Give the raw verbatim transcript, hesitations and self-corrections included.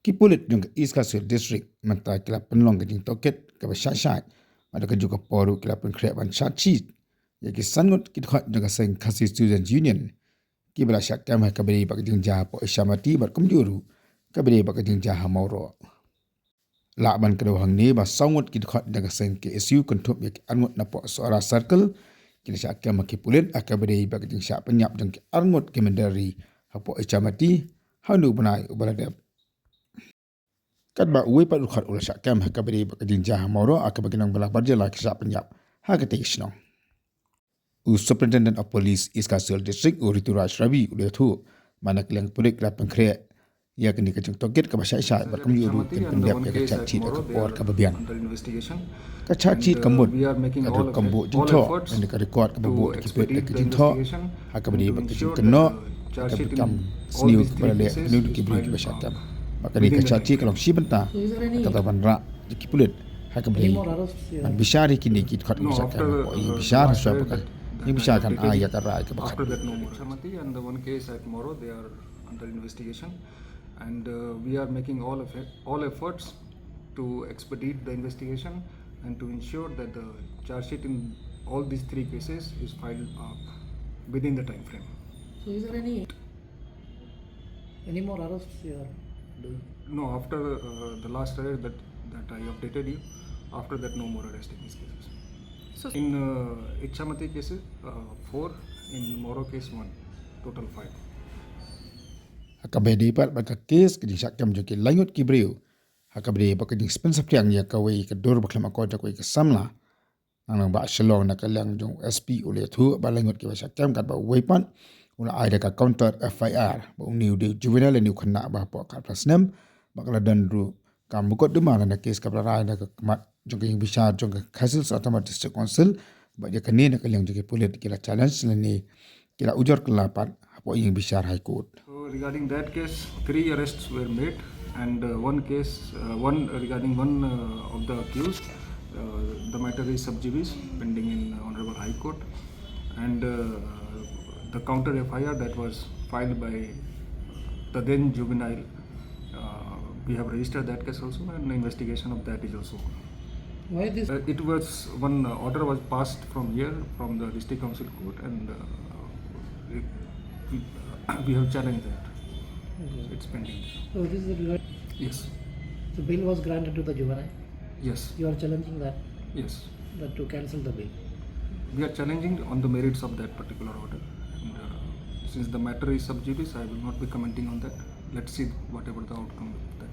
Ki pulit jong ka East Khasi Hills District mynta ki la pynlong ka jingtohkit kaba shai shai. Bad ha kajuh ka por ruh ki la pynkhreh ban charge sheet ïa ki san ngut ki dkhot jong ka seng Khasi Students' Union, kiba la shah kem ha kaba ïadei bad ka jingjia hapoh Ichamati bad kumjuh ruh kaba ïadei bad ka jingjia ha Mawroh. Lah ban kdew hangne ba saw ngut ki dkhot jong ka seng K S U kynthup ïa ki ar ngut napoh Sohra Circle ki la shah kem ha ki pulit ha kaba ïadei bad ka jingshah pynïap jong ki ar ngut ki mynder ri hapoh Ichamati ha une u bnai uba la dep. Katba uwei pat u dkhot u la shah kem ha kaba ïadei bad ka jingjia ha Mawroh ha kaba ki nongbylla bar jylla ki shah pynïap ha katei ka shnong. U Superintendent of Police East Khasi Hills District, u Rituraj Ravi, u la ïathuh ba na ka liang pulit ki la pynkhreh ïa kane ka jingtohkit kaba shai shai bad kumjuh ruh kin pyndep ïa ka charge sheet ha ka por kaba biang. Ka charge sheet ka mut ka dei ka buh jingthoh, lane ka record kaba buh da ki pulit da ka jingthoh ha kaba ïadei bad ka jingkynnoh ïa ka kam sniew kaba la leh da kine ki briew kiba shah kem. Bad kane ka charge sheet ka long shi bynta kata ban rah ïa ki pulit ha kaba ïadei ban bishar ïa kine ki dkhot kiba shah kem. Bad ïa bishar ha shuwa ba ka ïa bishar kan ai ïa ka rai kaba khat. After that, no more. Ichamati and the one case at Mawroh, they are under investigation, and uh, we are making all of it, all efforts to expedite the investigation and to ensure that the charge sheet in all these three cases is filed uh, within the time frame. So is there any, any more arrests you are doing? No, after uh, the last arrest that, that I updated you, after that, no more arrest in these cases. So in uh, Ichamati cases, uh, four, in Mawroh case, one, total five. Ha kaba ïadei pat bad ka kes ka jingshah kem jong ki lai ngut ki briew ha kaba ïadei bad ka jingspin saphriang ïa kawei ka dur bakhlem akor jong kawei ka samla. Nang nang ba Shillong na ka liang jong S P u la ïathuh ba lai ngut kiba shah kem katba uwei pat u la ai da ka counter F I R ba une u dei u juvenile, une u khynnah ba hapoh khatphra snem. Ba ka la don ruh ka mukotduma lane ka kes kaba la rai na ka khmat jong ka ïing bishar jong ka Khasi Hills Autonomous District Council. Bad ïa kane na ka liang jong ki pulit ki la challenge lane ki la ujor kylla pat hapoh ïing bishar High Court. So regarding that case, three arrests were made, and uh, one case, uh, one regarding one uh, of the accused, uh, the matter is sub judice pending in Honorable High Court, and uh, the counter F I R that was filed by the then juvenile, uh, we have registered that case also, and the investigation of that is also on. Why this? Uh, it was one uh, order was passed from here, from the District Council Court, and uh, it, it, we have challenged that. Okay. It's pending. So this is the regard. Yes. The bail was granted to the juvenile. Yes. You are challenging that. Yes. That to cancel the bail. We are challenging on the merits of that particular order. And uh, since the matter is sub judice, I will not be commenting on that. Let's see whatever the outcome of that.